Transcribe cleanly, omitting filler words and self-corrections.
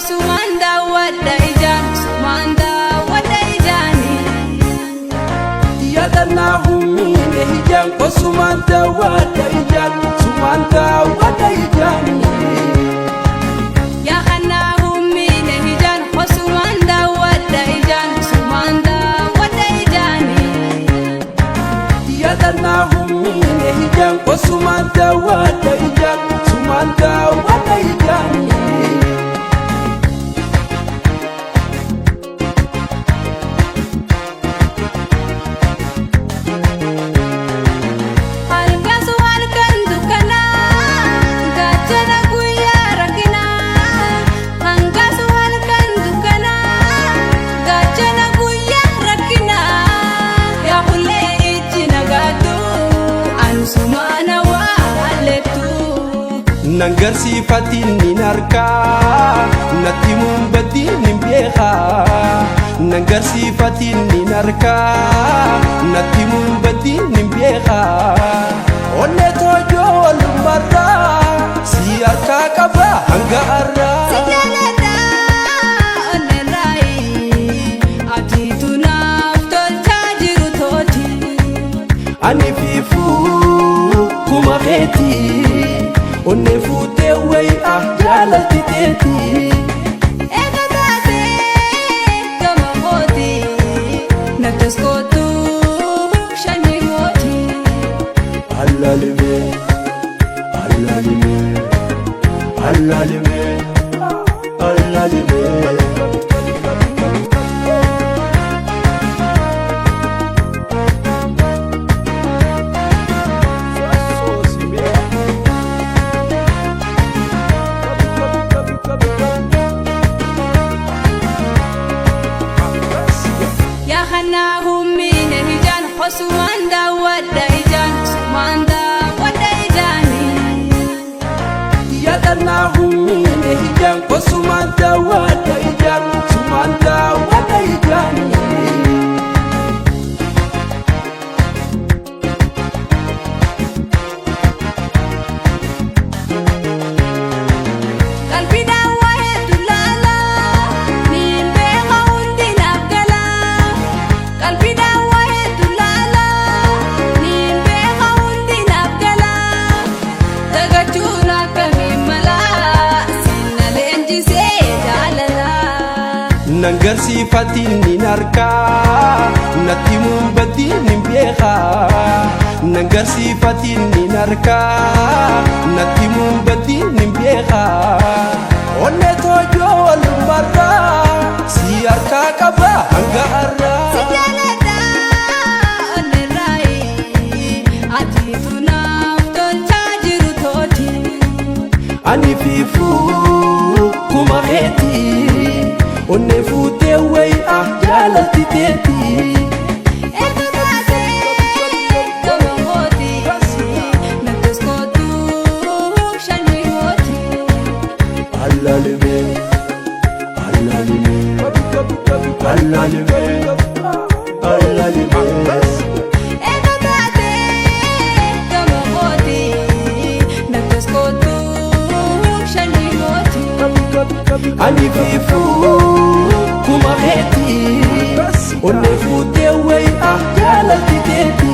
Hosumaan daawwadha ijaan, sumaan daawwadha ijaani. Yaadannaa humniine ijaan, osumaan daawwadha ijaan, sumaan daawwadha ijaan. Yaa kannaa humniine ijaan, hosumaan daawwadha ijaan, sumaan daawwadha ijaani. Yaadannaa humniine ijaan, osumaan daawwadha ijaan, sumaan daawwadha ijaan. Halkansu halkan dukkanaa, gaachana guyyaa rakkinaa. Hangasu halkan dukkanaa, gaachana guyyaa rakkinaa. Yaa hullee ijji nagaatu, ansumaana waa hallettu. Nan garsiifatiin nin arkaa, natti muunbatiin nin beekaa. Nan garsiifatiin nin arkaa, natti muunbatiin nin beekaa. Onnee toojoo walumarraa, si harkaa qaba hanga har'aa. Si jaaladha onneerraayi, atiitu naaf tolchaa jiru tooti. Ani fiifuu kuma keetii, onnee fuutee wayi ah jaalalti teetii. Eega taatee gama kooti, nattas kootu shanyii mooti. Alaalime, alaalime, alaalime, alaalime. Yaa kannaa humniine ijaan, hosumaan daawwadha ijaan, sumaan daawwadha ijaani. Yaadannaa humniine ijaan, osumaan daawwadha ijaan, sumaan daawwadha ijaan. Qalbiidhaan waa hedduu laala, niin beeka hundi naaf gala. Qalbiidhaan waa hedduu laala, niin beeka hundi naaf gala. Dagachuun akkamiin mala, sinna leenjisee jaalala. Nan garsiifatiin nin arkaa, natti muunbatiin nin beekaa. Nan garsiifatiin nin arkaa, natti muunbatiin nin beekaa. Onnee toojoo walumarraa, si harkaa qaba hanga har'aa. Si jaaladha onneerraayi, atiitu naaf tolchaa jiru tooti. Ani fiifuu kuma keetii, onnee fuutee wayi ah jaalalti teetii. Eega taatee gama kooti, nattas kootu shanyii mooti. Alaalime, alaalime, alaalime, alaalime. Eega taatee gama kooti, nattas kootu shanyii mooti. Ani fiifuu kuma keetii, onnee fuutee wayi ah jaalalti teetii.